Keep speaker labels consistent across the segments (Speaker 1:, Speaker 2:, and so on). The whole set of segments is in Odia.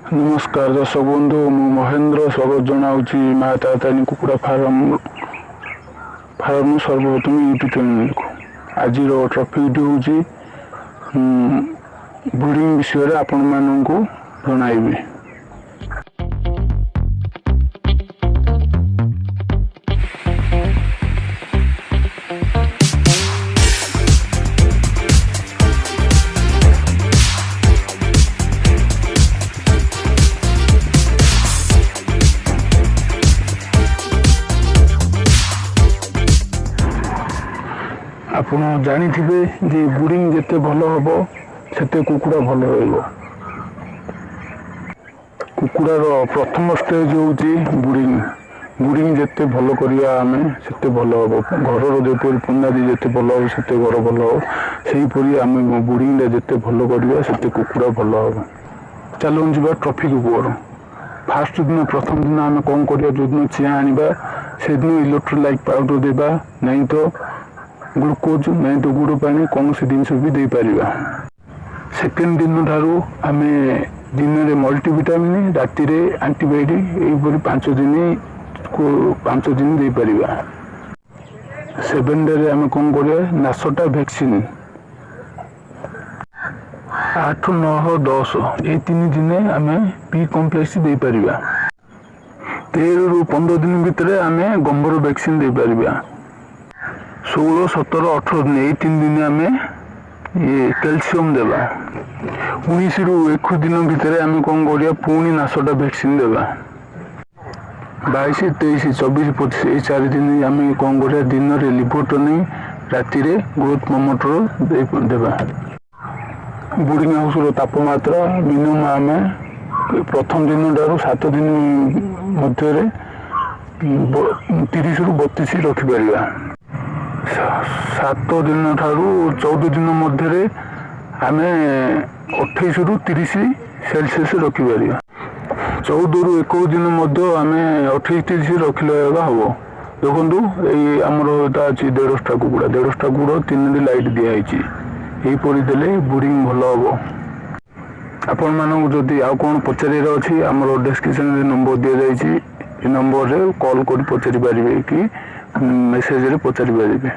Speaker 1: ନମସ୍କାର ଦର୍ଶକ ବନ୍ଧୁ, ମୁଁ ମହେନ୍ଦ୍ର ସ୍ୱାଗତ ଜଣାଉଛି ମା ତାରାତାରିଣୀ କୁକୁଡ଼ା ଫାର୍ମ ସର୍ବପ୍ରଥମ ୟୁଟ୍ୟୁବ୍ ଚ୍ୟାନେଲକୁ। ଆଜିର ଟପିକଟି ହେଉଛି ବ୍ରିଡ଼ିଂ ବିଷୟରେ ଆପଣମାନଙ୍କୁ ଜଣାଇବି। ଆପଣ ଜାଣିଥିବେ ଯେ ବ୍ରିଡ଼ିଂ ଯେତେ ଭଲ ହେବ, ସେତେ କୁକୁଡ଼ା ଭଲ ରହିବ। କୁକୁଡ଼ାର ପ୍ରଥମ ଷ୍ଟେଜ୍ ହେଉଛି ବ୍ରିଡ଼ିଂ। ବ୍ରିଡ଼ିଂ ଯେତେ ଭଲ କରିବା ଆମେ, ସେତେ ଭଲ ହେବ। ଘରର ଯେପରି ବୁନିଆଦି ଯେତେ ଭଲ ହେବ, ସେତେ ଘର ଭଲ ହେବ। ସେହିପରି ଆମେ ବ୍ରିଡ଼ିଂଟା ଯେତେ ଭଲ କରିବା, ସେତେ କୁକୁଡ଼ା ଭଲ ହେବ। ଚାଲନ୍ତୁ ଯିବା ଟପିକ୍ ଉପରେ। ଫାଷ୍ଟ ଦିନ, ପ୍ରଥମ ଦିନ ଆମେ କ'ଣ କରିବା? ଯେଉଁଦିନ ଚିଆଁ ଆଣିବା, ସେଦିନ ଇଲେକ୍ଟ୍ରୋଲାଇଟ୍ ପାଉଡ଼ର ଦେବା, ନାହିଁ ତ ଗ୍ଲୁକୋଜ୍, ନାହିଁ ତ ଗୁଡ଼ ପାଣି, କୌଣସି ଜିନିଷ ବି ଦେଇପାରିବା। ସେକେଣ୍ଡ ଦିନ ଠାରୁ ଆମେ ଦିନରେ ମଲ୍ଟିଭିଟାମିନ୍, ରାତିରେ ଆଣ୍ଟିବାୟୋଟିକ୍, ଏହିପରି 5 ଦିନ ଦେଇପାରିବା। 7 ଡେରେ ଆମେ କ'ଣ କରିବା? ନାସଟା ଭ୍ୟାକ୍ସିନ୍। 8, 9, 10, ଏଇ 3 ଦିନେ ଆମେ ବି କମ୍ପ୍ଲେକ୍ସ ଦେଇପାରିବା। 13ରୁ 15 ଦିନ ଭିତରେ ଆମେ ଗମ୍ବର ଭ୍ୟାକ୍ସିନ୍ ଦେଇପାରିବା। 16, 17, 18 ଦିନ, ଏଇ 3 ଦିନ ଆମେ ଇଏ କ୍ୟାଲସିୟମ୍ ଦେବା। 19ରୁ 21 ଦିନ ଭିତରେ ଆମେ କ'ଣ କରିବା? ପୁଣି ନାସଟା ଭ୍ୟାକ୍ସିନ୍ ଦେବା। 22, 23, 24, 25, ଏଇ 4 ଦିନ ଆମେ କ'ଣ କରିବା? ଦିନରେ ଲିଭର ଟନିକ୍, ରାତିରେ ଗ୍ରୋଥ୍ ପ୍ରମୋଟର ଦେବା। ବ୍ରିଡ଼ିଂ ହାଉସ୍ର ତାପମାତ୍ରା ମିନିମମ୍ ଆମେ ପ୍ରଥମ ଦିନଠାରୁ 7 ଦିନ ମଧ୍ୟରେ 30ରୁ 32 ରଖିପାରିବା। 7 ଦିନ ଠାରୁ 14 ଦିନ ମଧ୍ୟରେ ଆମେ 28ରୁ 30 ସେଲସିୟସ୍ ରଖିପାରିବା। 14ରୁ 21 ଦିନ ମଧ୍ୟ ଆମେ 28-30 ରଖିଲେ ହେବ। ଦେଖନ୍ତୁ, ଏଇ ଆମର ଏଇଟା ଅଛି 150ଟା କୁକୁଡ଼ା। 150ଟା କୁକୁଡ଼ା ତିନୋଟି ଲାଇଟ୍ ଦିଆହେଇଛି। ଏହିପରି ଦେଲେ ବ୍ରିଡ଼ିଂ ଭଲ ହେବ। ଆପଣମାନଙ୍କୁ ଯଦି ଆଉ କ'ଣ ପଚାରିବାର ଅଛି, ଆମର ଡେସ୍କ୍ରିପସନରେ ନମ୍ବର ଦିଆଯାଇଛି। ଏ ନମ୍ବରରେ କଲ୍ କରି ପଚାରି ପାରିବେ କି ମେସେଜରେ ପଚାରି ପାରିବେ।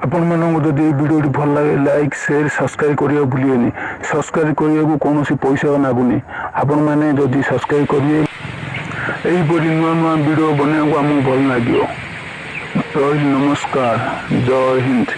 Speaker 1: ଆପଣମାନଙ୍କୁ ଯଦି ଏଇ ଭିଡ଼ିଓଟି ଭଲ ଲାଗେ, ଲାଇକ୍, ସେୟାର, ସବସ୍କ୍ରାଇବ୍ କରିବାକୁ ଭୁଲିବେନି। ସବସ୍କ୍ରାଇବ୍ କରିବାକୁ କୌଣସି ପଇସା ମାଗୁନି। ଆପଣମାନେ ଯଦି ସବସ୍କ୍ରାଇବ୍ କରିବେ, ଏହିପରି ନୂଆ ନୂଆ ଭିଡ଼ିଓ ବନେଇବାକୁ ଆମକୁ ଭଲ ଲାଗିବ। ରହିଲି, ନମସ୍କାର, ଜୟ ହିନ୍ଦ।